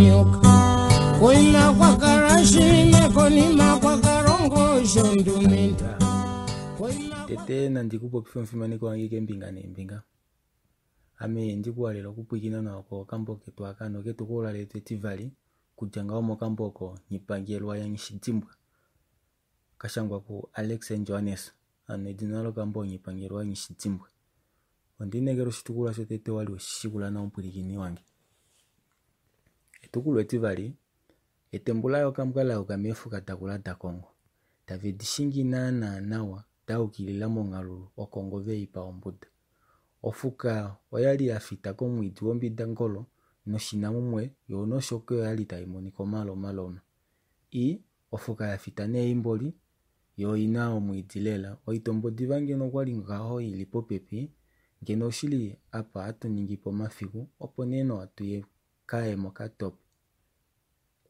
nyoka. Koima kwa kala shinime konima kwa kalongo shondumenta. Koima Tete nandi ku popife omufimaneko wange keembinga neembinga. Ame ndi ku halela okupwiikina nawa kokambo ketu aka noketukulwa letu etivali kudja ngaho mokambo oko Nghipangelwa yaNghishidimbwa kashangwa ku Alex Johannes. Hano edina lokambo Nghipangelwa yaNghishidimbwa. Onda inekela oshitukulwa shotete wali weshi shikula nawa omupwilikini wange. Etukulwa etivali, etembu la yokambwa la yuka meefuka dakula daKongo. Tave di shingi naana nawa da yukilila monghalulu Okongo ve i pa ombuda. Ofuka oyali ya fita komwiidi wombidangolo noshinamumwe yoo noshoke oyali tai monika omalomaloma. I ofuka ya fita neeimboli yoo oina omwiidi lela. Oitombodiva ngeno okwali ngaho ili popepi ngeno oshili apa hatu ningi po omafiku opo nee nawa tuye kaye mokatope.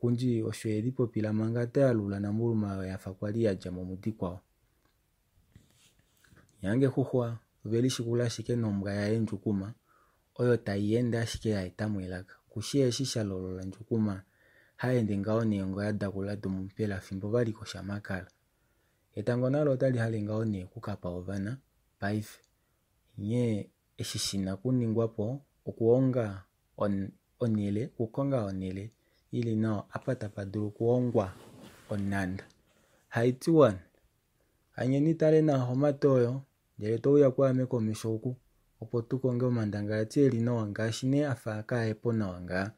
Kundji osho e lipopila manga ta yalula Nambuluma oyo yafa kwali yadja mo mudikwao. Nyange xuxwa ove lishikula ashike nombwa yaye Ndjukuma oyo tai ende ashike ya eta mo elaka. Kushi eshi sha lolola Ndjukuma haende ngaho neengoya dakula domupela fimbo vali koshamakala. Etango nalo otali hale ngaho nee okukapa ovana paife. Nghee eshi shina kuningwa po okuhonga onhele, okukonga onhele ili nawa apa tapa dulu okuhongwa onhanda. Haitiwan, hanyeni tale nawa homata oyo ndele touya kwaame komesho oku opo tu konge omandangalati eli nawa ngaashi nee afa kaahepo nawa ngaa.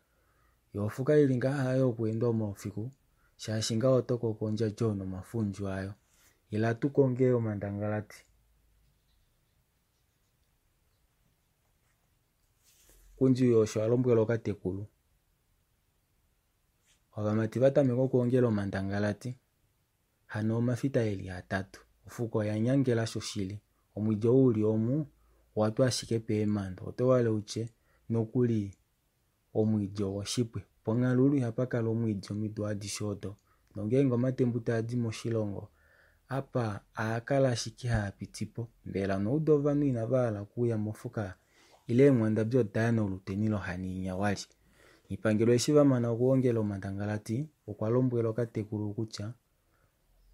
Yo ofuka ili ngaa hayo okuenda omaufiku shaashi ngaho oto koko ondjadjo nomafundju ayo. Ila tu konge omandangalati. Kundji osho a lombwela okatekulu. Ovamati va tameka okuongela omandangalati. Hano omafita eli atatu. Ofuka oya nyangela shoshili. Omwiidi ou uli omu owa twa ashike peemando. Oto wale utye nokuli omwiidi owoshipwe. Ponghalulu ihapa kala omwiidi omido adishe odo. Nongeenge omatembu taa di moshilongo apa aakala ashike haa piti po. Mbela noudo ovanhu inava hala okuuya mofuka ile eenghwandabi oda ya noluteni lohaniinya wali. Nghipangelo eshi va mana okuongela omandangalati okwa lombwela okatekulu kutya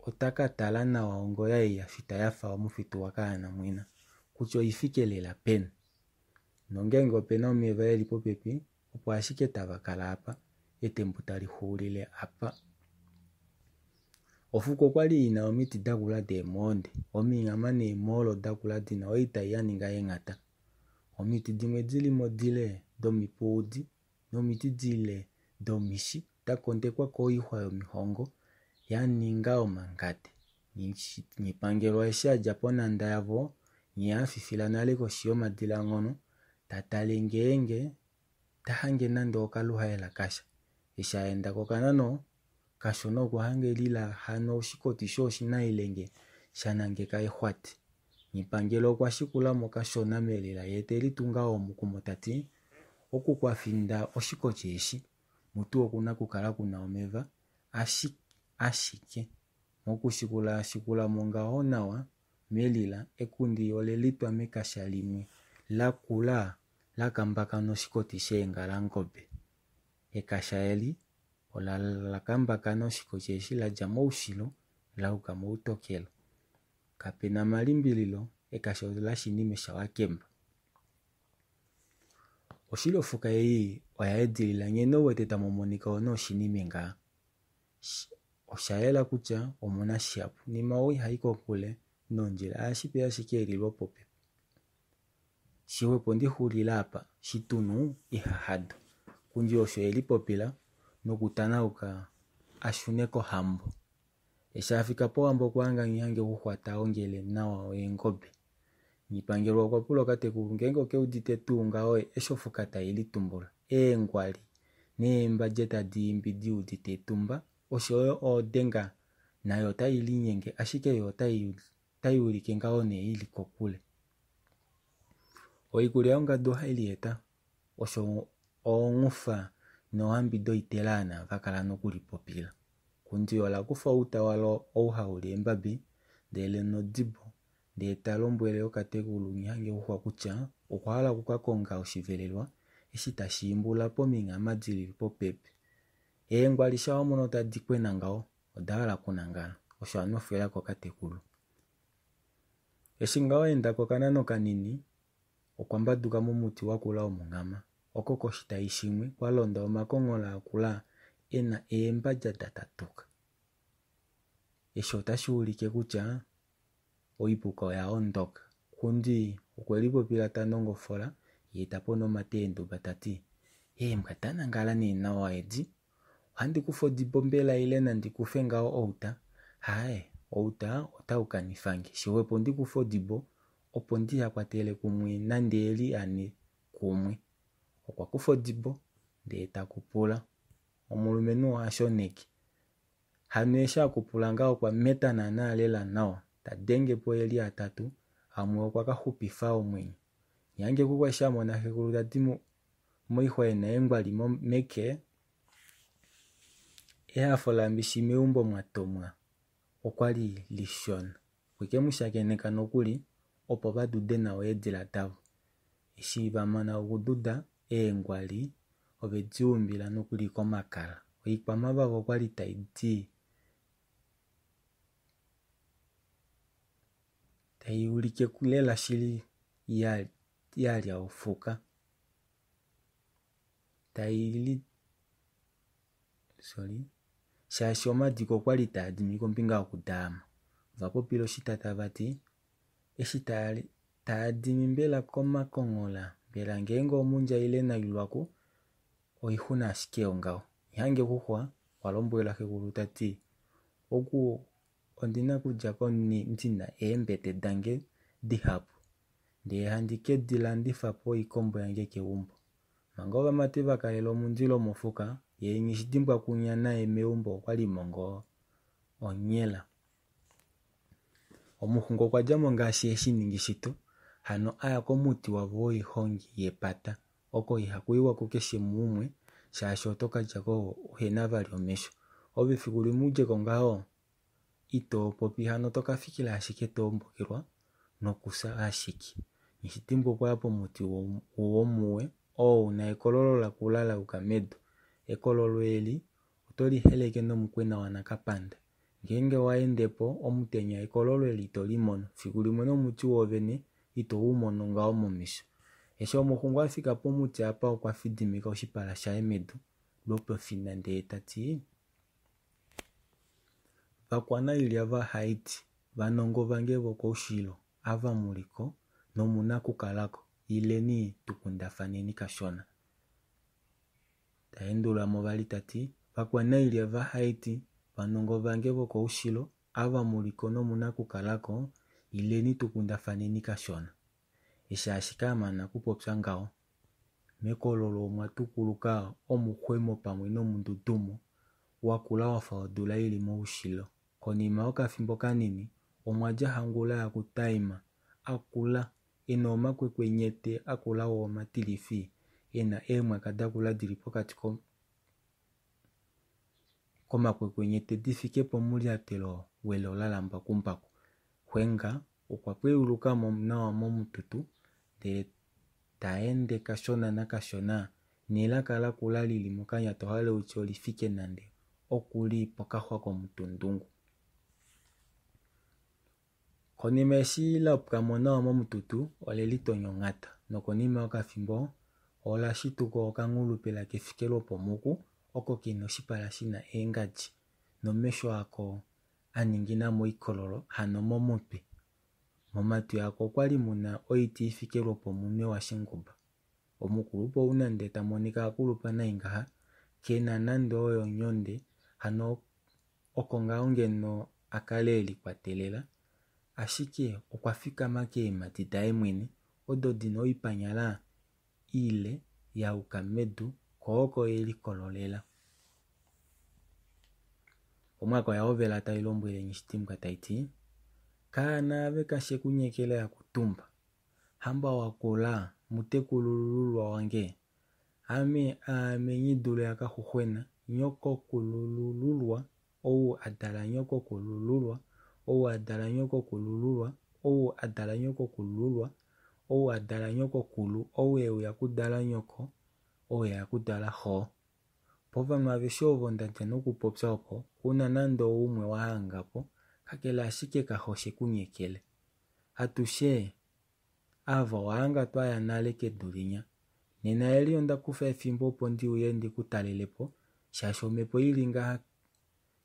ota ka tala nawa ongoya ei ya fita yafa omufitu wakaanamwena kutya oifike lela peni. Nongeenge opena omeva eli popepi opo ashike tava kala apa etembu tali xuulile apa. Ofuka okwali ina omiti dakula deemoonde, ominghama neemoolo dakula dina oitai ya ninga eenghata. Omiti dimwe dili mo dile domipuudi nomiti dile domishi da kondekwa koixwa yomihongo ya ninga omangade. Nghipangelwa eshi adja ponhanda yavo nghee a fifila nale koshi yomadilangono ta tale ngeenge ta hange nande okaluhaela kasha. Eshi aenda kokanano kashona okwa hanga elila hano oshikoti shooshinailenge sha nangeka exwati. Nghipangelo okwa shikula mo kashona melila yee te litu ngaho omukumo tati oku kwa finda oshikoti eshi mutu okuna okukala kuna omeva ashike. Mokushikula shikula mo ngaho nawa melila ekundi ole litwa mekasha limwe lakula la kambakana oshikoti sheengalangobe. Ekasha eli ola la kambakana oshikoti eshi la dja moushilo la yuka moutokelo. Kapena malimbililo ekasha ola shinime shawakemba. Oshili ofuka ei oya edilila nghene uwete tamu monika one oshinime ngaa. Osha yela kutya omuna shihapu. Nima ou ihai kokule nondjila ashipe ashike eli lwopopepi. Shixwepo ndixulile apa shitunu ihahadwa. Kundji osho e lipopila nokutanauka a shune kohambo. Eshi a fika pohambo okwa hanga Nghihange xuxwa ta ongele nawa eengobe. Nghipangelwa okwa pula okatekulu ngeenge oke udite tuu ngaho eshi ofuka tai litumbula. Eengwali neembadje tadi imbi di udite etumba oshoyo odenga nayo otai linyenge ashike yo otai ulike ngaho nee ili kokule. Oikulya yongadu ohai lieta osho oonghufa nohambi doitelaana va kala nokulipopila. Kundi ola kufa outa walo ou hauli eembabi ndele nodibo ndee ta lombwele okatekulu Nghihange xuxwa kutya okwa hala okukakonga oshivelelwa eshi tashi imbula pominghama dili popepi. Eengwali sha wa mono tadi kwena ngaho, oda hala okunangala, osho a nofwela ko katekulu. Eshi ngaho a enda ko okanano kanini, okwa mbaduka momuti wakula womunghama, oko koshitai shimwe kwa londa omakonghola akula e na eembadja da tatuka. Eshi otashi ulike kutya oipuka oya ondoka. Nghundi okwe lipopila ta nongofola ye ta pona omate eenduba ta ti, Eembwa da nangala nee nawa edi. Ohandi kufa odibo mbela ile nandi kufe ngaho outa? Aaye, outa otau kanifa nge. Shixwepo ndi kufe odibo opo ndi a kwatele kumwe nande e li ane kumwe. Okwa kufa odibo ndee ta kupula. Omulumenhu oha shoneke. Hano eshi a kupula ngaho okwa meta naana lela nawa, ta denge po e li atatu, amwe okwa ka xupifa omwenyo. Nghihangekukwa eshi a mona xekulu ta di moixwa e na eengwali meke, ehafo lambishi meumbo mwa tomwa okwa li lishona. Okwe ke mu shakeneka nokuli opo va dude nawa eedila davo. Eshi va mana okududa eengwali, ove di umbila nokuli komakala. Oikwamavava okwa li tai di tai ulike lela shili ya lya ofuka. Tai li sorry shaashi omadiko okwa li taa dimi kombinga yokudaama. Ova popila oshita tava ti eshi taa dimi mbela komakonghola mbela ngeenge omundja ile nailwaku oixuna ashike yongaho. Nghihangexuxwa okwa lombwela xekulu ta ti oku ondi na okudja ko ndi na eembete dange dihapu ndee handi ke di landifa po oikombo yange keumbo. Manga ovamati va kalela omundilo mofuka, ye Nghishidimbwa kunya naye meumbo okwa li mo ngoo onghela. Omuxungu okwa dja mo ngaashi he shi ningi shito, hano a ya komuti wavo woihongi yepata, oko ihaku iwa kukeshe umwe shaashi oto ka dja ko uhe na vali omesho. Ove fiku limwe u dje ko ngaho itoo popi hano to ka fikila ashike to ombokelwa nokufya ashike. Nghishidimbwa okwa ya pomuti womuwe oo u na ekololo lakula la yuka medu. Ekololo eli oto li heleke nomukwena wanakapanda. Ngeenge wa ende po omutenya ekololo eli ito li mono, fiku limwe nomuti woovene ito u mono ngaho momesho. Eshi omuxungu a fika pomuti apa okwa fidimika oshipala shaye medu lwopofina ndee ta ti, Vakwanailya vaHaiti, vanongo vange vokoushilo, ava mu li ko nomu na okukala ko, ileni tu kundafaneni kashona. Ta endulula mo vali ta ti, Vakwanailya vaHaiti, vanongo vange vokoushilo, ava mu li ko nomu na okukala ko, ileni tu kundafaneni kashona. Eshi ashike a mana okupopya ngaho, mekololo omwa tukuluka omuxwemo pamwe nomundudumo wa kula wa fa odula i li moushilo. Konima yokafimbo kanini, omwa dja Hangula yaKutaima a kula, e na omakwekwenyete a kula oo omatilifi, e na eemwaka da kula di li pokati komakwekwenyete di fike pomulyatelo welola lambakumbaku. Xwenga okwa pweyuluka mo nawa momututu ndele ta ende kashona nakashona nelaka lakula li li mokanya to hale utye oli fike nande oku li pokaxwa komutundungu. Konima eshi la pwa mo nawa momututu, ole litonya onhata, nokonima yokafimbo ola shituka okanghulupela ke fike lwopomuku oko ke na oshipala shi na eengadji nomesho ako a ningina moikololo hano momutwe. Momatwi ako okwa li mu na oiti i fike lwopomunwe washinguba. Omukulupe ou nande ta monika a kulupa nai ngaha, ke na nande oyo onyonde, hano oko ngaho ngeno a kale e likwatelela, ashike okwa fikama keemhadi daye mwene odo di na oipanyala ile ya yuka medu, ko oko e likololela. Omwaka oya hovela tai lombwele Nghishitimbwa tai ti, Kaana ave kashe ku nyekela ya kutumba. Hamba wa kula, mutekulululwa wange. Ame aame Nghidule yakaxuxwena, nyokokulululwa, ou a dala nyokokulululwa, ou a dala nyokokulululwa, ou a dala nyokokulululwa, ou a dala nyokokulu, ou e uya okudala nyoko, ou e ya okudala xo. Povanhu aveshe ovo nda dja nokupopya opo, ku na nande oumwe wa hanga po, kakele ashike kaxo she ku nyekele. Atushe ava owa hanga twa ya nale kedu linya. Nena eli onda kufa efimbo opo ndi uye ndi ku talele po, shaashi omhepo i li ngaha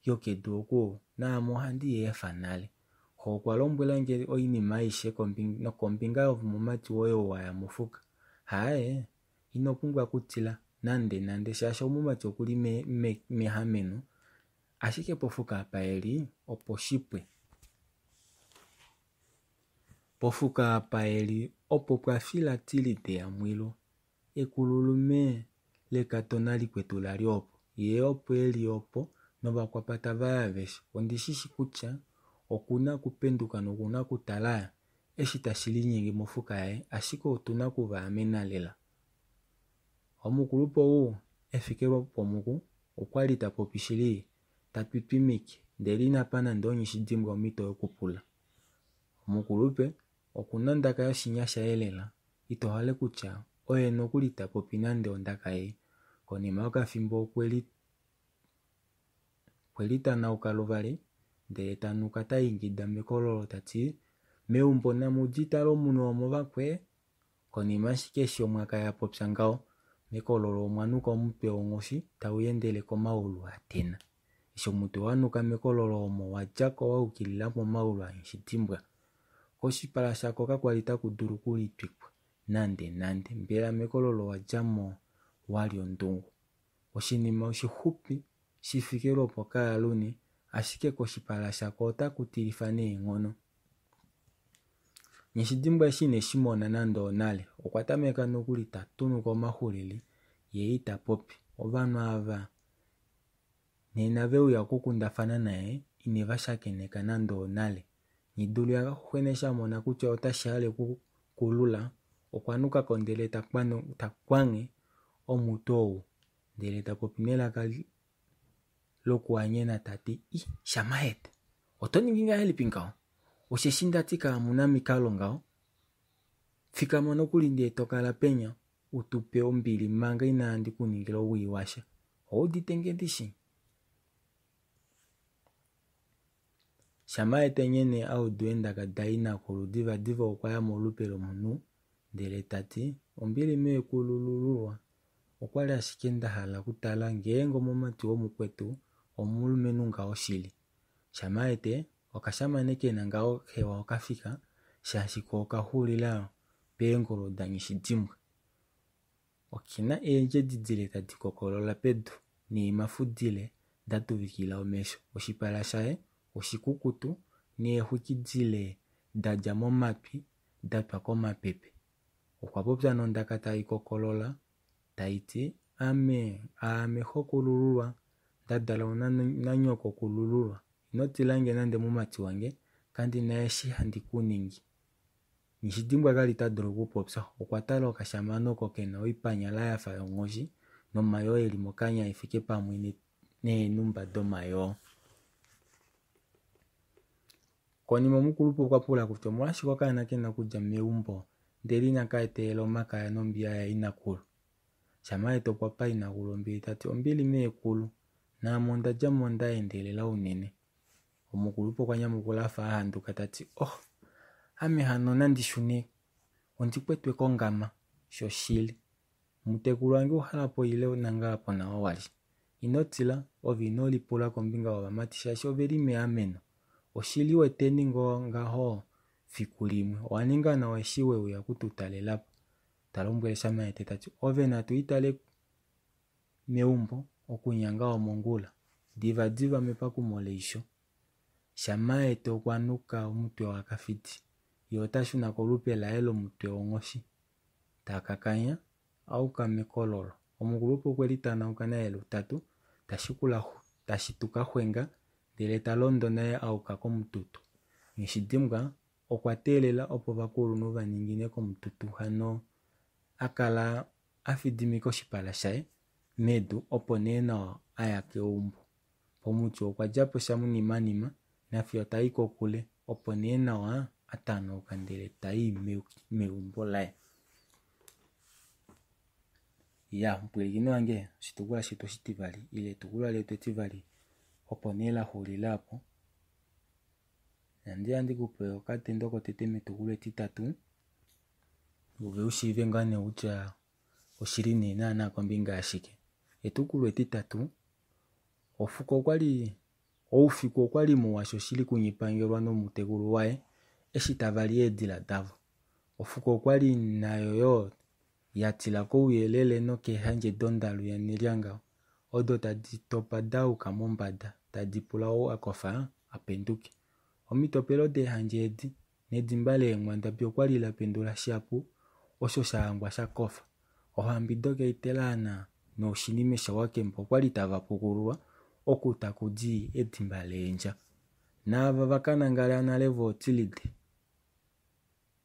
yokedu oku naame ohandi i efa nale. Xo okwa lombwela nge oinima aishe nokombinga yomumati woye ou a ya mofuka. Aaye, ino pumbwa okutila nande nande shaashi omumati oku li meameno, ashike pofuka apa e li oposhipwe. Pofuka apa e li opo pwa fila Tilide yaMwilwa, ekululume lekadona likwetu la li opo. Ye opo e li opo novakwapata vaye aveshe. Ondi shi shi kutya oku na okupenduka noku na okutala eshi tashi linyenge mofuka yaye, ashike otu na oku va amena lela. Omukulupe ou e fike lwopomuku okwa li ta popi shili ta twitwimike ndele ina pa nande oNghishidimbwa omhito yokupula. Omukulupe oku na ondaka yoshinyasha elela, ito hale kutya oye nokuli ta popi nande ondaka ei. Konima yokafimbo okwe litanauka luvali ndele ta nuka ta ingida mekololo ta ti, Meumbo namu li tale omunhu womovakwee! Konima ashike eshi omwaka ya popya ngaho, mekololo omwa nuka omutwe wonghoshi tau endele komaulu a tena. Eshi omutwe wa nuka mekololo omo wa dja ko wa yukilila momaulu aNghishidimbwa. Koshipala shako kakwa li taku dulu okulitwikwa nandenande, mbela mekololo owa dja mo wa li ondungu. Oshinima oshixupi shi fike lwopokaaluni, ashike koshipala shako otaku tilifa neenghono. Nghishidimbwa eshi ine shi mona nande onale, okwa tameka nokuli ta tunuka omaxulili ye ita popi. Ovanhu ava nena ve uya okukundafana naye ine va shakeneka nande onale. Nghidulu yaKaxuxwena eshi a mona kutya otashi hale okukulula, okwa nuka ko ndele ta kwanghe omutwe ou ndele ta popi nelaka lokuhanyena ta ti, I, Shamahete, oto ningi ngahelipi ngaho? Osheshi nda ti kaamu na mikalo ngaho. Fikama nokuli ndee to kala penya u tu pe ombili manga inaandi ku ningila owii washa. Ou udite nge ndishi? Shamahete nghene a udu eendaka dainakulu divadiva okwa ya molupe lomunhu ndele ta ti, Ombili meekulululwa, Okwali ashike nda hala okutala ngeenge omumati womukwetu omulumenhu ngaho shili. Shamaete, okashamane ke na ngaho hewa okafika shaashi ko okaxulila peengolo daNghishidimbwa. Oke na eendjedi dile tadi kokolola pedu neemafu dile da tuvikila omesho. Oshipala shaye oshikukutu neexwiki dile da dja momatwi da twa komapepe. Okwa popya nondaka tai kokolola tai ti, Ame, aame xokulululwa, nda dalwa nanyokokulululwa. Ino tila nge nande mumati wange, kandi na eshi handi ku ningi. Nghishidimbwa ka li ta dulu okupopya. Okwa tala okashamane oko ke na oipanyala ya fa yonghoshi nomayoo e li mokanya e fike pamwe neenhumba domayoo. Konima omukulupe okwa pula kutya omolwashike okaana ke na okudja meumbo ndele inaka etelela omakaya nombiya yainakulu. Shamaete okwa pa inakulu ombili ta ti ombili meekulu, naame onda dja mo nda endelela unene. Omukulupe okwa nyamukula a fa a handuka ta ti oh, ame hano nandi shune ondi kwetwe kongama, shoshili. Mutekulu wange uhala po ile nangala po nawa walye. Ino tila, ove ino lipula kombinga yovamati shaashi ove li meameno. Oshili weteni ngoo ngaho fiku limwe. Owa ninga nawa eshi we uya oku tu talela po. Ta lombwele Shamaete ta ti, Ove natu itale meumbo, okunyanga omongula. Divadiva mepakumo leisho, Shamaete okwa nuka omutwe waKafidi. Ye ota shuna kolupe laye lomutwe wonghoshi. Ta kakanya, a yuka mekololo. Omukulupe okwe litanauka naye lutatu, ta shikula ta shituka xwenga, ndele ta londo naye a yuka komututu. Nghishidimbwa okwa teelela opo ovakulunhu va ningine komututu hano a kala a fidimika oshipala shaye medu opo nee nawa a ya keumbo. Pomuti okwa dja po shamunimanima nafiyo ta i kokule opo nee nawa a tanauka ndele ta i meumbo laye. Ya, mupwilikini wange, oshitukulwa shetu oshitivali ile etukulwa letu etivali opo nee la xulila opo. Nandi handi ku pe okatendo kotete metukulwa etitatu ove u shiive ngaa nee kutya oshili nee naana kombinga yashike. Etukulwa etitatu ofuko okwali oufiku okwali muwa shoshili kuNghipangelwa nomutekulu waye eshi tava li eedila davo. Ofuko okwali nayo yoo ya tila kouyelele nokeehandje dondalu yaNelyanga odo tadi topa da yuka mombada tadi pula ou a kofa a penduke. Omitopelo deehandje edi nedimba leenghwandabi okwali la pendula shihapu osho sha hangwa sha kofa. Ohambi dokaitelaana noushinime shawakemba okwali tava pukululwa oku taku di edimba leendja. Naava va ka nangala nale vootilide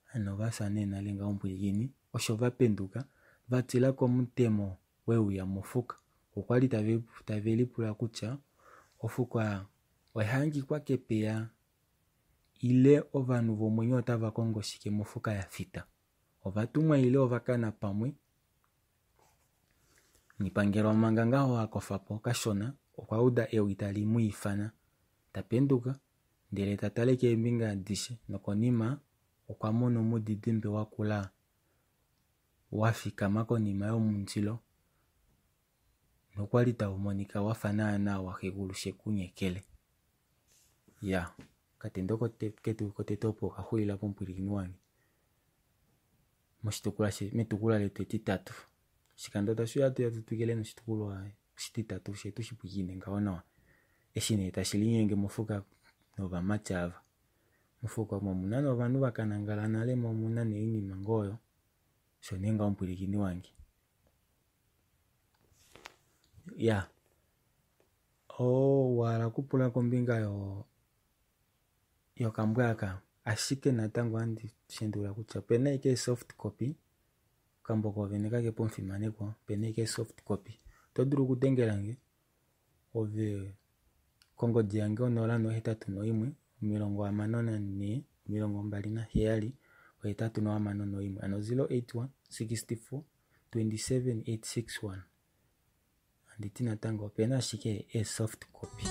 hano ova fya nee nale ngaho mpwilikini osho va penduka va tila komutemo we uya mofuka. Okwa li tave lipula kutya ofuka oya hangikwa kepeya ile ovanhu vomwenyo otava kongo shike mofuka ya fita. Ovatumwa ile ova kana pamwe? Nghipangelwa manga ngaho a kofa po kashona okwa uda ewi tali mu ifana. Ta penduka ndele ta tale keembinga adishe nokonima okwa mona omudidimbe wa kula wa fikama konima yomundilo nokwali tau monika wafa naana waxekulu shekunyekele. Ya, okatendo ketu kotete opo okaxulila pomupwilikini wange moshitukulwa metukulwa letu etitatu. Oshikando tashi uya atuya tu twikile noshitukulwa oshititatu she tu shi pwilikine ngaho nawa eshi nee tashi linyenge mofuka novamati ava. Mofuka omo omuna novanhu va ka nangala nale mo omuna noinima ngoo oyo. Osho nee ngaho mupwilikini wange. Ya, owa hala okupula kombinga yokambwa aka, ashike natango ohandi shendula kutya opena ashike soft copy. Okambo koovene kake po omufimanekwa, opena ashike soft copy. Oto dulu okudengela nge ove kongodi yange 081 64 27 861, hano 081 64 27 861. Handi ti natango opena ashike ee soft copy.